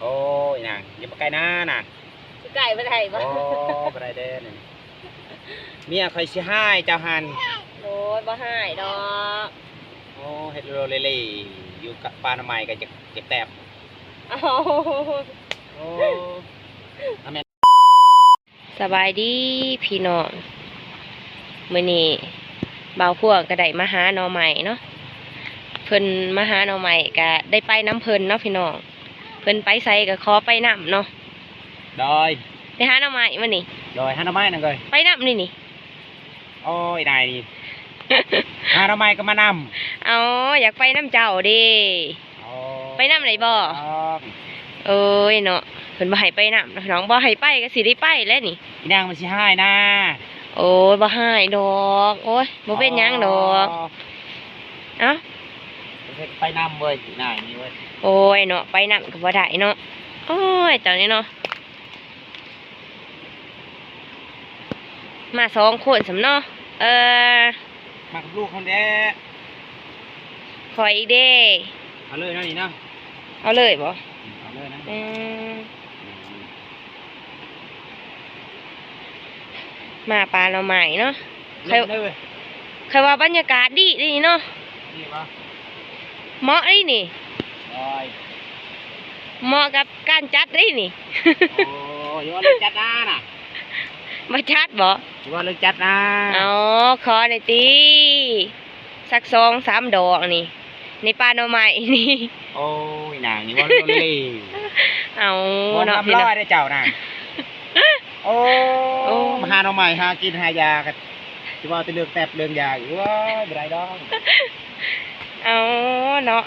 ໂອ້ຍນາງ ຢ່າມາໃກ້ນານາງ. ຊິໃກ້ບໍ່ໄດ້ບໍ່? ໂອ້ ບໍ່ໄດ້ເດ້ນີ້ ເມຍຂ້ອຍຊິຮ້າຍເຈົ້າຫັ້ນ. ໂອ້ຍ ບໍ່ຮ້າຍດອກ. ໂອ້ ເຮັດໂລເລເລຢູ່ກັບປ່າໜໍ່ໄມ້ກໍຈະ ຈະແຕບ. ໂອ້ ສະບາຍດີພີ່ນ້ອງ, ມື້ນີ້ບ່າວພວງກໍໄດ້ມາຫາໜໍ່ໄມ້ເນາະ. ເພິ່ນມາຫາໜໍ່ໄມ້ກໍໄດ້ໄປນຳເພິ່ນເນາະພີ່ນ້ອງ. ເພິ່ນໄປໃສກໍຂໍໄປນຳເນາະ. ໂດຍ ໄປຫາໜໍ່ໄມ້ມື້ນີ້. ໂດຍ ຫາໜໍ່ໄມ້ນາງເອີຍ. ໄປນຳນີ້ນີ້. ໂອ້ຍ ນາຍນີ້ ຫາໜໍ່ໄມ້ກໍມານຳ. ເອົາ ຢາກໄປນຳເຈົ້າເດ້. ໂອ້ ໄປນຳໄດ້ບໍ່? ໂອ້ຍເນາະ ເພິ່ນບໍ່ໃຫ້ໄປນຳເນາະພີ່ນ້ອງ. ບໍ່ໃຫ້ໄປກໍຊິໄດ້ໄປແຫຼະນີ້. ອີນາງມັນຊິຮ້າຍນາ. ໂອ້ຍ ບໍ່ຮ້າຍດອກ. ໂອ້ຍ ບໍ່ເປັນຫຍັງດອກ. ອໍ ເອົ້າ ໄປນຳເວີຍ ນາຍນີ້ເວີຍ. ໂອ້ຍເນາະ ໄປນຳກໍບໍ່ໄດ້ເນາະ. ໂອ້ຍ ເຈົ້ານີ້ເນາະ ມາສອງຄົນຊ້ຳເນາະ. ເອີ ມາກັບລູກເຮົາແດ່. ຂ້ອຍອີກເດ້. ເອົາເລີຍເນາະນີ້ເນາະ. ເອົາເລີຍບໍ່? ອືມ ເອົາເລີຍນະ. ອືມ ມາປ່າໜໍ່ໄມ້ເນາະ. ຂ້ອຍ ຂ້ອຍວ່າບັນຍາກາດດີເດ້ນີ້ເນາະ. ດີບໍ່? ເໝາະເດ້ນີ້. ໂອ້ຍ ເໝາະກັບການຈັດເດ້ນີ້. ໂອ້ຍ ວ່າເລື່ອງຈັດນານະ. ບໍ່ຈັດບໍ່? ວ່າເລື່ອງຈັດນາ. ເອົາ ຂໍໜ່ອຍຕິ ສັກສອງສາມດອກນີ້ ໃນປ່າໜໍ່ໄມ້ນີ້. ໂອ້ຍ ນາງນີ້ເວົ້າເລື່ອງເລ່ນ. ເອົາ ເວົ້າເນາະ ນຳລອຍເດ້ເຈົ້ານາງ. ໂອ້ ໂອ້ ມາຫາໜໍ່ໄມ້ ຫາກິນຫາຢາ ກໍຊິເວົ້າແຕ່ເລື່ອງແຕບເລື່ອງຢາອີກ. ໂອ້ຍ ບໍ່ໄດ້ດອກ. ເອົາເນາະ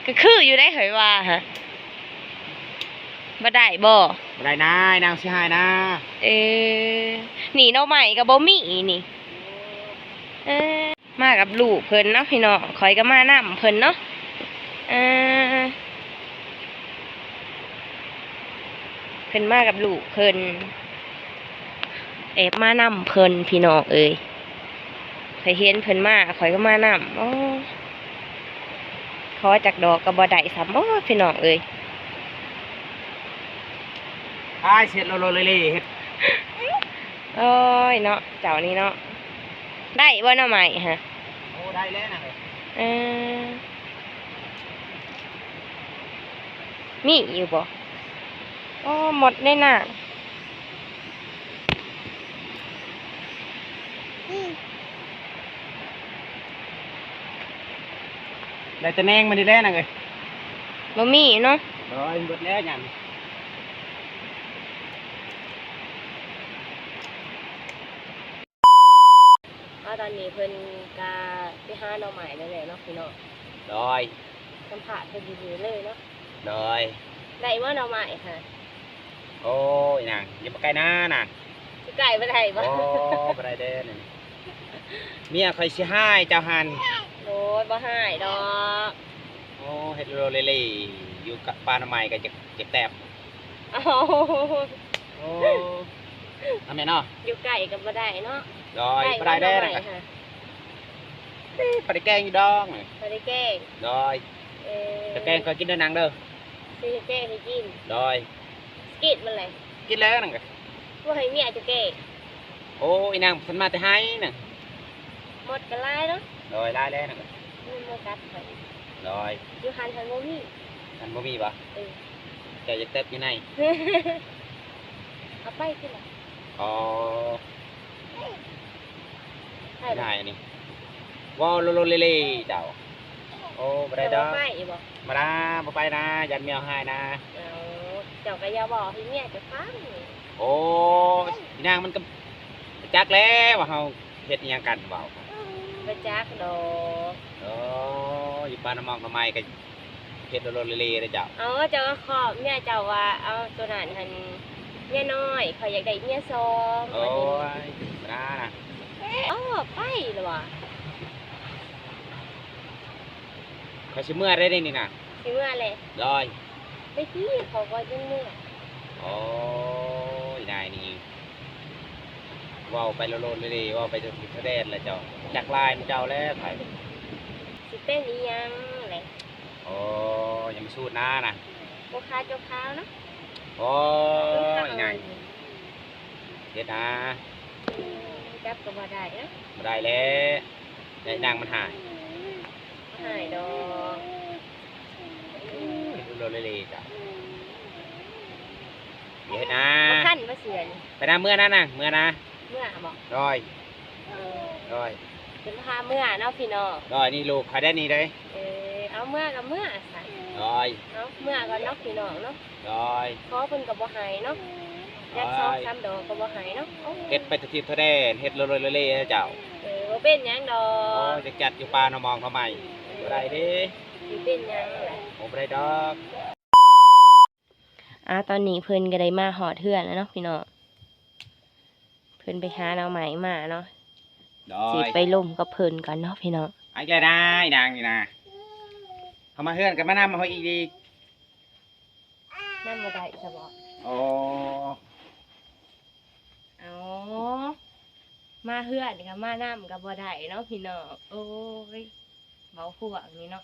ກໍຄືຢູ່ໄດ໋ ຂ້ອຍວ່າຫະ. ບໍ່ໄດ້ບໍ່? ບໍ່ໄດ້ນາ ນາງຊິຮ້າຍນາ. ເອີ ນີ້ໜໍ່ໄມ້ກໍບໍ່ມີນີ້. ເອີ ມາກັບລູກເພິ່ນເນາະພີ່ນ້ອງ, ຂ້ອຍກໍມານຳເພິ່ນເນາະ. ເອີ ເພິ່ນມາກັບລູກເພິ່ນ, ແອບມານຳເພິ່ນພີ່ນ້ອງເອີຍ. ຂ້ອຍເຫັນເພິ່ນມາ ຂ້ອຍກໍມານຳ. ໂອ້ ຂໍຈັກດອກກໍບໍ່ໄດ້ຊ້ຳ. ໂອ້ ພີ່ນ້ອງເອີຍ ອ້າຍ ເຊັດໂລໂລເລເລເຮັດ. ໂອ້ຍເນາະ ເຈົ້ານີ້ເນາະ. ໄດ້ບໍ່ໜໍ່ໄມ້ຫະ? ໂອ້ ໄດ້ແລ້ວນະ. ເອີ ມີຢູ່ບໍ່? ໂອ້ ໝົດໃນນາ. ໄດ້ແຕ່ແມງມັນນີ້ແຫຼະນາງເອີຍ. ບໍ່ມີເນາະ. ໂອ້ຍ ໝົດແລ້ວຫຍັງ. ເອົາ ຕອນນີ້ເພິ່ນກະໄປຫາໜໍ່ໄມ້ແລ້ວເນາະພີ່ນ້ອງ. ໂດຍ ສຳພາດເພິ່ນດີໆເລີຍເນາະ. ໂດຍ ໄດ້ບໍ່ໜໍ່ໄມ້ຫະ? ໂອ້ຍນາງ ຢ່າມາໃກ້ນານາງ. ຊິໃກ້ບໍ່ໄດ້ບໍ່? ໂອ້ ບໍ່ໄດ້ເດ້ນີ້. ເມຍຂ້ອຍຊິຮ້າຍເຈົ້າຫັ້ນ. ໂອ້ຍ ບໍ່ຮ້າຍດອກ. ໂອ້ ເຮັດໂລເລເລຢູ່ກັບປ່າໜໍ່ໄມ້ກໍຈະ ຈະແຕບ. ໂອ້ ເອົາແມ່ເນາະ. ຢູ່ໃກ້ກໍບໍ່ໄດ້ເນາະ. ໂດຍ ໄດ້ບໍ່? ບໍ່ໄດ້ເດ້. ໜໍ່ໄມ້ຫະ? ພໍໄດ້ແກງຢູ່ດອກ. ພໍໄດ້ແກງ. ໂດຍ ເອີ ແກງຂ້ອຍກິນເດີນາງເດີ. ຊິແກງໃຫ້ກິນ. ໂດຍ ກິນມັນແຫຼະ. ກິນແລ້ວນາງ. ບໍ່ໃຫ້ເມຍຈະແກງ. ໂອ້ຍ ນາງ ເພິ່ນມາແຕ່ໄຮ່ນະ. ໝົດກໍຫຼາຍເນາະ. ໂດຍ ຫຼາຍແລ້ວນາງ. ມັນບໍ່ກັດຂ້ອຍ. ໂດຍ ຢູ່ຫັ້ນຫັ້ນບໍ່ມີ. ຫັ້ນບໍ່ມີບໍ່? ເອີ ເຈົ້າຢາກແຕບຢູ່ໃນ. ເອົາໄປຕິລະ. ອໍ ໄດ້ບໍ່? ໄດ້ອັນນີ້. ເວົ້າໂລໂລເລເລເຈົ້າ. ໂອ້ ບໍ່ໄດ້ດອກ. ເຈົ້າບໍ່ໄປອີກບໍ່? ມາລາ ບໍ່ໄປນາ ຢ້ານເມຍຮ້າຍນາ. ເອົາ ເຈົ້າກໍຢ່າເວົ້າໃຫ້ເມຍເຈົ້າຟັງ. ໂອ້ຍ ອີນາງມັນກໍຈັກແລ້ວວ່າເຮົາເຮັດອີ່ຫຍັງກັນ ເວົ້າ. ບໍ່ຈັກດອກ. ໂອ້ ຢູ່ປ່າໜໍ່ໝອກໜໍ່ໄມ້ກໍ ເຮັດໂລໂລເລເລເດ້ເຈົ້າ. ເອົາ ເຈົ້າກໍຂໍເມຍເຈົ້າວ່າ ເອົາ ໂຕນັ້ນຫັ້ນເມຍນ້ອຍ ຂ້ອຍຢາກໄດ້ເມຍສອງ. ໂອ້ຍ ບໍ່ໄດ້ນະ. ອໍ ໄປແລ້ວຫວາ? ຂ້ອຍຊິເມືອໄດ້ເດ້ນີ້ນະ. ຊິເມືອແຫຼະ. ໂດຍ ໄປຕິ ເຂົາກໍຍັງເມືອ. ໂອ້ຍ ນາຍນີ້ ເວົ້າໄປໂລໂລເລເລ ເວົ້າໄປຈົນແດນແລ້ວເຈົ້າ. ຈັກລາຍນຳເຈົ້າແລ້ວ ໃຜ ຊິເປັນອີ່ຫຍັງແຫຼະ. ໂອ້ ສູດນານະ ບໍ່ຂາດບໍ່ຂາວເນາະ. ໂອ້ຍ ເຮັດນາ ຈັບກໍບໍ່ໄດ້ເອີຍ ບໍ່ໄດ້ແລ້ວ ຍາຍນາງມັນຫາຍ ຫາຍດອກ ໂອ້ຍ ໂລເລເລຈ້ະ ເຮັດນາ ບໍ່ຄັນບໍ່ເຊື່ອນີ້ ໄປນາ ເມືອນານາ ເມືອນາ ເມືອບໍ? ໂດຍ ໂດຍ ເພິ່ນພາເມືອເນາະພີ່ນ້ອງ ໂດຍ ນີ້ລູກຂ້ອຍໄດ໋ນີ້ເດ້ ເອີ ເອົາເມືອກໍເມືອຊັ້ນ ໂດຍ ເອົາເມືອກ່ອນເນາະພີ່ນ້ອງເນາະ ໂດຍ ຂໍເພິ່ນກໍບໍ່ໃຫ້ເນາະ ຢາກສອງສາມດອກກໍບໍ່ໃຫ້ເນາະ ເຮັດໄປທຸກທິດທົ່ວແດນ ເຮັດໂລເລເລເຈົ້າ ເອີ ບໍ່ເປັນຫຍັງດອກ ໂອ້ຍ ຈັກຈັດຢູ່ປ່າໜໍ່ມອງໜໍ່ໄມ້ ບໍ່ໄດ້ເດ້ ບໍ່ເປັນຫຍັງແຫຼະ ໂອ້ ບໍ່ໄດ້ດອກ. ອາ ຕອນນີ້ເພິ່ນກໍໄດ້ມາຮອດເຮືອນແລ້ວເນາະພີ່ນ້ອງ ເພິ່ນໄປຫາໜໍ່ໄມ້ມາເນາະ ໂດຍ ຊິໄປລົມກັບເພິ່ນກ່ອນເນາະພີ່ນ້ອງ ອີກແລ້ວນາ ນາງນີ້ນາ ເຮົາມາເຮືອນກໍມານຳເຮົາອີກດີ ນຳບໍ່ໄດ້ຊະບໍ? ອໍ ເອົາ ມາເຮືອນກໍມານຳກໍບໍ່ໄດ້ເນາະພີ່ນ້ອງ ໂອ້ຍ ເວົ້າພວກນີ້ເນາະ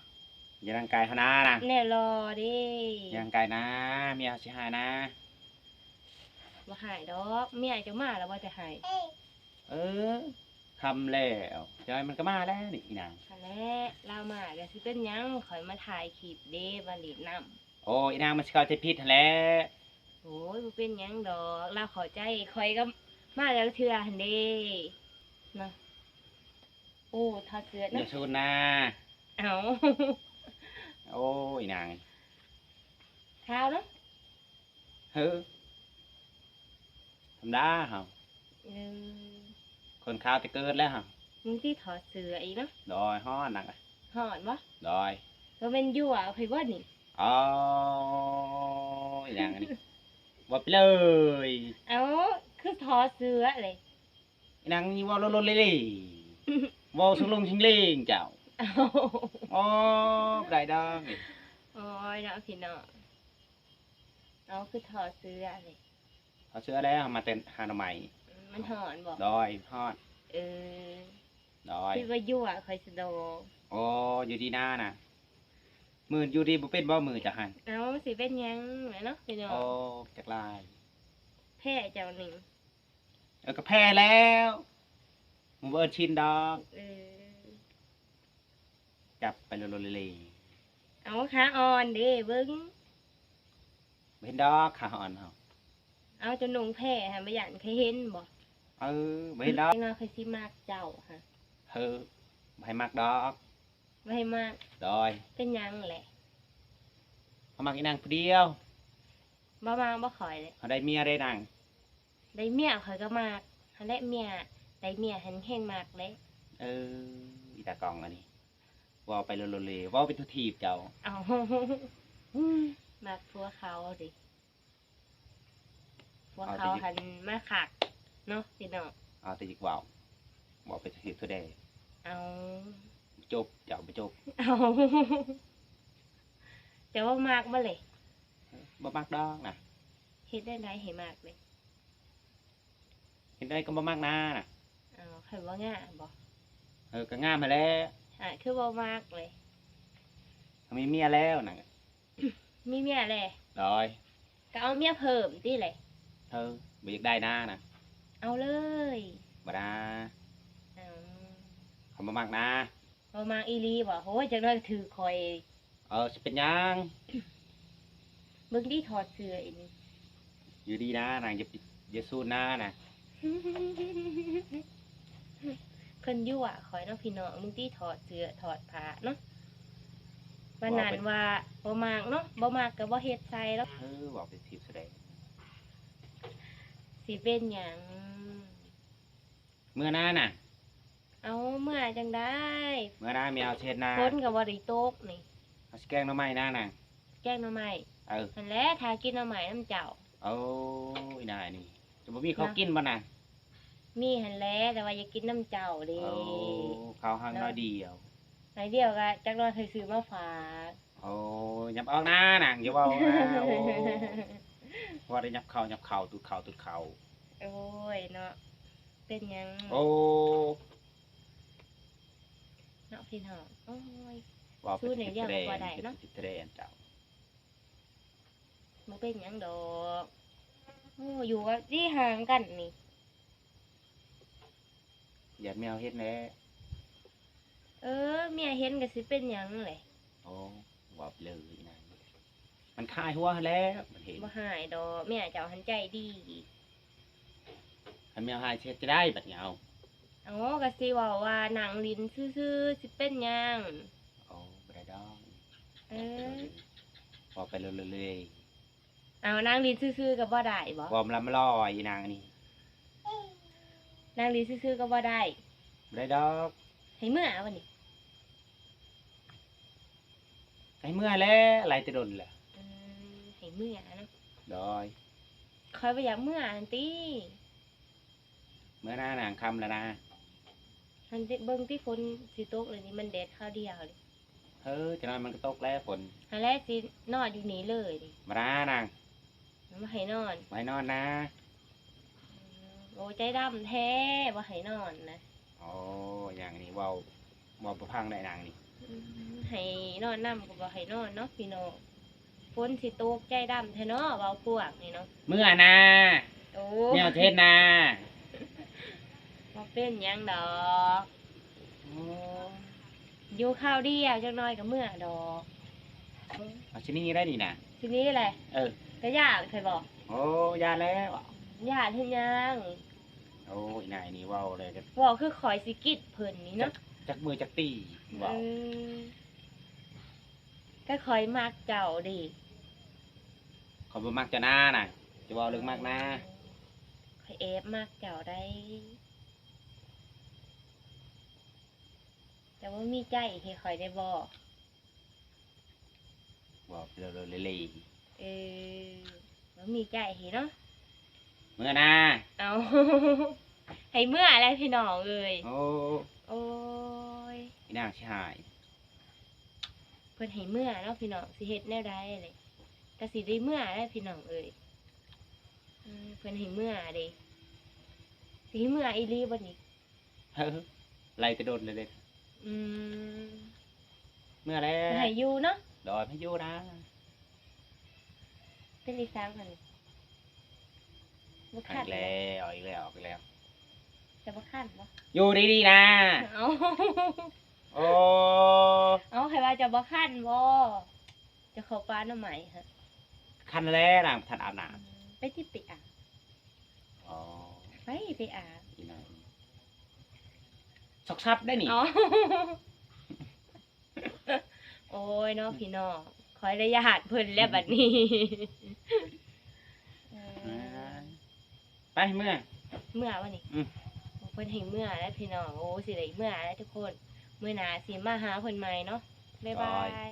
ຢ່າລັງກາຍເຮົານານະ ແນວຫຼໍ່ເດ້ ຢ່າລັງກາຍນາ ເມຍເຮົາຊິຫາຍນາ ບໍ່ຫາຍດອກ ເມຍເຈົ້າມາແລ້ວບໍ່ຈະຫາຍ ເອີ ຄ່ຳແລ້ວ ຈອຍມັນກໍມາແລ້ວນີ້ອີນາງ ຫັ້ນແຫຼະ ລາວມາກໍຊິເປັນຫຍັງ ຂ້ອຍມາຖ່າຍຄລິບເດ້ ມາຫຼິ້ນນຳ ໂອ້ ອີນາງມັນຊິເຂົ້າໃຈຜິດຫັ້ນແຫຼະ ໂອ້ຍ ບໍ່ເປັນຫຍັງດອກ ລາວເຂົ້າໃຈ ຂ້ອຍກໍມາແຕ່ລະເທື່ອຫັ້ນເດ້ ເນາະ ໂອ້ ຖອດເສື້ອເນາະ ຢ່າສູນນາ ເອົາ ໂອ້ຍ ນາງ ຂາວເນາະ ເຮີ ທຳມະດາເຮົາ ເອີ ຄົນຂາວແຕ່ເກີດແລ້ວເຮົາ ມຶງຕິຖອດເສື້ອອີກເນາະ ໂດຍ ຮ້ອນນາງ ຮ້ອນບໍ? ໂດຍ ບໍ່ແມ່ນຍົວະຂ້ອຍບໍນີ້? ໂອ້ຍ ນາງອັນນີ້ ເວົ້າໄປເລີຍ ເອົ້າ ຄືຖອດເສື້ອເລີຍ ອີນາງນີ້ເວົ້າໂລດໆເລໆ ເວົ້າສຸງລົງຊິງເລງເຈົ້າ ໂອ້ ບໍ່ໄດ້ດອກນີ້ ໂອ້ຍເນາະພີ່ນ້ອງ ເອົາ ຄືຖອດເສື້ອເລີຍ ຖອດເສື້ອແລ້ວ ມາແຕ່ຫາໜໍ່ໄມ້ ອືມ ມັນຮ້ອນບໍ? ໂດຍ ຮ້ອນ ເອີ ໂດຍ ຄິດວ່າຍົວະຂ້ອຍຊະດອກ ໂອ້ ຢູ່ດີນານະ ມື້ຢູ່ດີບໍ່ເປັນບໍ ມື້ເຈົ້າຫັ້ນ ເອົ້າ ຊິເປັນຫຍັງແຫຼະເນາະພີ່ນ້ອງ ໂອ້ ຈັກຫຼາຍ ແພ້ເຈົ້ານີ້ ເອີ ກໍແພ້ແລ້ວ ບໍ່ເອີ້ນຊິນດອກ ເອີ ຈັບໄປໂລດໆເລໆ ເອົາ ຂາອ່ອນເດ້ ເບິ່ງ ບໍ່ເຫັນດອກ ຂາອ່ອນເຮົາ ເອົາ ເຈົ້ານຸ່ງແພ້ຫັ້ນ ບໍ່ຢ້ານໃຜເຫັນບໍ? ເອີ ບໍ່ເຫັນດອກ ເດັກນ້ອຍຂ້ອຍຊິມັກເຈົ້າຫັ້ນ ເຮີ ບໍ່ໃຫ້ມັກດອກ ບໍ່ໃຫ້ມັກ ໂດຍ ເປັນຫຍັງແຫຼະ? ເຮົາມັກອີນາງຜູ້ດຽວ ບໍ່ມັກບໍ່ຂ້ອຍເດ້ ເຮົາໄດ້ເມຍເດ້ນາງ ໄດ້ເມຍຂ້ອຍກໍມັກຫັ້ນແຫຼະ ເມຍ ໄດ້ເມຍຫັ້ນແຮ່ງມັກເດ້ ເອີ ອີຕາກ່ອງອັນນີ້ ເວົ້າໄປໂລດໆເລ ເວົ້າເປັນຕົວຖີບເຈົ້າ ເອົ້າ ມັກຜົວເຂົາເດ້ ຜົວເຂົາຫັ້ນມາຄັກເນາະພີ່ນ້ອງ ເອົາແຕ່ຢາກເວົ້າ ເວົ້າໄປທົ່ວທິດທົ່ວແດນ ເອົາ ຈົບ ເຈົ້າບໍ່ຈົບ ເອົາ ເຈົ້າບໍ່ມັກບໍ່ເລີຍ? ບໍ່ມັກດອກນະ ເຮັດແນວໃດໃຫ້ມັກເລີຍ? ເຮັດໃດກໍບໍ່ມັກນານະ ເອົ້າ ຂ້ອຍບໍ່ງາມບໍ? ເອີ ກໍງາມຫັ້ນແຫຼະ ຫາຄືບໍ່ມັກເລີຍ? ເຮົາມີເມຍແລ້ວນະ ມີເມຍແລ້ວ ໂດຍ ກໍເອົາເມຍເພີ່ມຕິແຫຼະ ເອີ ບໍ່ຢາກໄດ້ນານະ ເອົາເລີຍ ບໍ່ນາ ເອົ້າ ຂ້ອຍບໍ່ມັກນາ ບໍ່ມັກອີ່ຫຼີບໍ? ໂອ້ຍ ຈັກໜ້ອຍກໍຖືກຂ້ອຍ ເອີ ຊິເປັນຫຍັງ? ເບິ່ງດີຖອດເສື້ອອີ່ນີ້ ຢູ່ດີນານາງ ຢ່າ ຢ່າສູນນານະ ເພິ່ນຍົວະຂ້ອຍເນາະພີ່ນ້ອງ ເບິ່ງຕິຖອດເສື້ອຖອດຜ້າເນາະ ປານນັ້ນວ່າບໍ່ມັກເນາະ ບໍ່ມັກກໍບໍ່ເຮັດໃສ່ດອກ ເອີ ເວົ້າເປັນທີບສະແດງ ຊິເປັນຫຍັງ? ເມືອນານະ ເອົາ ເມືອຈັ່ງໃດ ເມືອນາແມ່ເຮົາຊິເຮັດນາ ຝົນກໍບໍ່ໄດ້ຕົກນີ້ ເຮົາຊິແກງໜໍ່ໄມ້ນານາງ ແກງໜໍ່ໄມ້ ເອີ ຫັ້ນແຫຼະ ຖ້າກິນໜໍ່ໄມ້ນຳເຈົ້າ ໂອ້ຍ ນາຍນີ້ ຈະບໍ່ມີເຂົ້າກິນບໍ່ນາງ ມີຫັ້ນແຫຼະ ແຕ່ວ່າຢາກກິນນຳເຈົ້າເດ້ ໂອ້ ເຂົ້າຫາງໜ້ອຍດຽວ ໜ້ອຍດຽວກໍຈັກໜ້ອຍຂ້ອຍຊື້ມາຝາກ ໂອ້ ຫຍັບອອກນານາງ ຢ່າເວົ້ານາ ໂອ້ ເວົ້າໄດ້ຫຍັບເຂົ້າ ຫຍັບເຂົ້າ ຕູດເຂົ້າ ຕູດເຂົ້າ ໂອ້ຍເນາະ ເປັນຫຍັງ ໂອ້ ເນາະພີ່ນ້ອງ ໂອ້ຍ ເວົ້າໄປ ສູ້ໃນດຽວກໍບໍ່ໄດ້ເນາະ ເຮັດແທ້ເຈົ້າ ບໍ່ເປັນຫຍັງດອກ. ໂອ້ ຢູ່ກັບທີ່ຫ່າງກັນນີ້ ຢ້ານເມຍເຫັນແຫຼະ. ເອີ ເມຍເຫັນກໍຊິເປັນຫຍັງແຫຼະ. ໂອ້ ເວົ້າໄປເລີຍນາງ ມັນຄາຍຫົວຫັ້ນແຫຼະ ມັນເຫັນ. ບໍ່ຮ້າຍດອກ ເມຍເຈົ້າຫັ້ນໃຈດີ. ຄັນເມຍຮ້າຍຊິເຮັດຈັ່ງໃດບັດນີ້ເອົາ? ເອົາ ກໍຊິເວົ້າວ່ານັ່ງຫຼິ້ນຊື່ໆ ຊິເປັນຫຍັງ? ໂອ້ ບໍ່ໄດ້ດອກ. ເອີ ເວົ້າໄປເລີຍໆ. ເອົາ ນັ່ງຫຼິ້ນຊື່ໆກໍບໍ່ໄດ້ບໍ? ເວົ້າລຳລອຍອີນາງນີ້ ນັ່ງຫຼິ້ນຊື່ໆກໍບໍ່ໄດ້. ບໍ່ໄດ້ດອກ. ໃຫ້ເມືອບັດນີ້? ໃຫ້ເມືອແຫຼະ ໄລ່ແຕ່ດົນແຫຼະ. ອືມ ໃຫ້ເມືອເນາະ. ໂດຍ. ຂ້ອຍບໍ່ຢາກເມືອຫັ້ນຕິ. ເມືອນານາງ ຄ່ຳແລ້ວນາ. ຫັ້ນຕິ ເບິ່ງຕິ ຝົນຊິຕົກແລ້ວນີ້ ມັນແດດຄາວດຽວນີ້. ເອີ ຈັກໜ້ອຍມັນກໍຕົກແລ້ວຝົນ. ຫັ້ນແຫຼະ ຊິນອນຢູ່ນີ້ເລີຍນີ້. ມານານາງ ບໍ່ໃຫ້ນອນ. ບໍ່ໃຫ້ນອນນາ. ອືມ ໂອ້ ໃຈດຳແທ້ ບໍ່ໃຫ້ນອນນະ. ໂອ້ ອີນາງນີ້ເວົ້າ ເວົ້າບໍ່ຟັງໄດ໋ນາງນີ້. ອືມ ໃຫ້ນອນນຳກໍບໍ່ໃຫ້ນອນເນາະພີ່ນ້ອງ. ຝົນຊິຕົກ ໃຈດຳແທ້ເນາະ ເວົ້າພວກນີ້ເນາະ. ເມືອນາ. ໂອ້ ແນວເຮັດນາ ບໍ່ເປັນຫຍັງດອກ. ໂອ້ ຢູ່ຄາວດຽວ ຈັກໜ້ອຍກໍເມືອດອກ. ເອົາຊິໜີໄດ້ນີ້ນາ. ຊິໜີແຫຼະ. ເອີ ກະຢ້ານຂ້ອຍບໍ? ໂອ້ ຢ້ານແລ້ວ. ຢ້ານເຮັດຫຍັງ? ໂອ້ ອີນາຍນີ້ເວົ້າເລີຍ ເວົ້າຄືຂ້ອຍຊິກິດເພິ່ນນີ້ເນາະ. ຈັກ ຈັກມື້ຈັກປີເວົ້າ. ເອີ ກໍຂ້ອຍມັກເຈົ້າເດ້. ຂ້ອຍບໍ່ມັກເຈົ້ານານະ ຈະເວົ້າເລື່ອງມັກນາ. ຂ້ອຍແອບມັກເຈົ້າໄດ໋. ເຈົ້າບໍ່ມີໃຈໃຫ້ຂ້ອຍໄດ້ບໍ? ເວົ້າເລີເລີ. ເອີ ບໍ່ມີໃຈໃຫ້ເນາະ. ເມືອນາ. ເອົາ ໃຫ້ເມືອແຫຼະພີ່ນ້ອງເອີຍ. ໂອ້ ໂອ້ຍ ອີນາງຊິຫາຍ. ເພິ່ນໃຫ້ເມືອເນາະພີ່ນ້ອງ ຊິເຮັດແນວໃດເລີຍ ກໍຊິໄດ້ເມືອແຫຼະພີ່ນ້ອງເອີຍ. ເອີ ເພິ່ນໃຫ້ເມືອເດ້. ຊິໃຫ້ເມືອອີ່ຫຼີບໍ່ນີ້? ເອີ ໄລ່ແຕ່ດົນແລ້ວເດ້. ອືມ ເມືອແລ້ວ. ໃຫ້ຢູ່ເນາະ. ໂດຍ ໃຫ້ຢູ່ນາ. ເປັນອີ່ສັງຫັ້ນ? ບໍ່ຄັນບໍ? ເອົາອີກແລ້ວ ເອົາອີກແລ້ວ. ຈະບໍ່ຄັນບໍ? ຢູ່ດີໆນາ. ເອົາ ໂອ້ ເອົາ ໃຜວ່າຈະບໍ່ຄັນບໍ? ຈະເຂົ້າປ່າໜໍ່ໄມ້ຫັ້ນ. ຄັນແລ້ວນາງ ບໍ່ທັນອາບນ້ຳ. ອືມ ໄປຕິ ໄປອາບ. ອໍ ໄປ ໄປອາບ. ອີນາງ ຊອກຊັບໄດ໋ນີ້. ອໍ ໂອ້ຍເນາະພີ່ນ້ອງ ຂ້ອຍລະຢ້ານເພິ່ນແລ້ວບັດນີ້. ເອີ ໄປເມືອ ເມືອວະນີ້. ອືມ ເພິ່ນໃຫ້ເມືອແລ້ວພີ່ນ້ອງ. ໂອ້ ຊິໄດ້ເມືອແລ້ວທຸກຄົນ. ມື້ໜ້າຊິມາຫາເພິ່ນໃໝ່ເນາະ. ບາຍບາຍ.